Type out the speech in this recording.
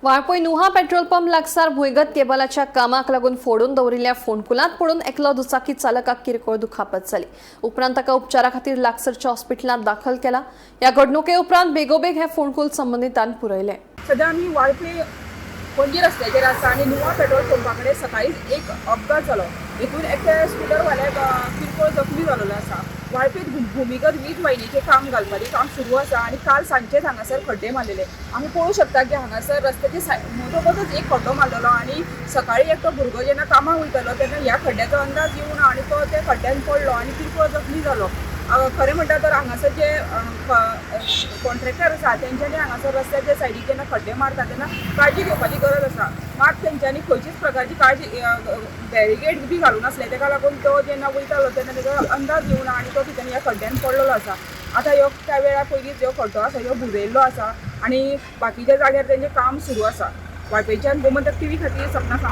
Valpoi नुहा petrol pump लागसार भुंयगत केबलाच्या कामाक लागून फोडून दवरिल्ल्या फोंडकुलांत पडून एकलो दुचाकी चालकाक किरकोळ दुखापत जाली. उपरांत ताका उपचारा खातीर लागसरच्या हॉस्पिटलांत दाखल केला. ह्या घडणुके उपरांत बेगोबेग हें फोंडकूल संबंदितान पुरयलें. सध्या आमी वाळपे पणजी रस्त्याचेर आसा आनी नुवा पेट्रोल पंपा कडेन सकाळीच एक अपघात जालो. हितून एकट्या स्कुटरवाल्याक किरकोळ जखमी जालेलो आसा. वाळपेत भुमिगत वीज वाहिनीचें काम घालपाचें काम सुरू आसा आनी काल सांजचेच हांगासर खड्डे मारलेले. आमी पळोवंक शकता की हांगासर रस्त्याचे मदोमदच एक खड्डो मारलेलो आनी सकाळी एकटो भुरगो जेन्ना कामाक वयतालो तेन्ना ह्या खड्ड्याचो अंदाज येवना आनी तो त्या खड्ड्यान पडलो आनी किरकोळ जखमी जालो. खरें म्हणटा तर हांगासर जे कॉन्ट्रॅक्टर आसा तेंच्यांनी हांगासर रस्त्याच्या सायडीक जेन्ना खड्डे मारता तेन्ना काळजी घेवपाची गरज आसा. मात तेंच्यांनी खंयचीच प्रकारची काळजी, बॅरिगेड बी घालूं नासले, तेका लागून तो जेन्ना वयतालो तेन्ना तेका अंदाज येवना आनी तो थंयच्यान ह्या खड्ड्यान पडलेलो आसा. आतां ह्यो त्या वेळा पयलींच ह्यो खड्डो आसा ह्यो बुजयल्लो आसा आनी बाकीच्या जाग्यार तेंचें काम सुरू आसा. वाळपयच्यान गोमंतक टीव्ही खातीर सपना सामंत.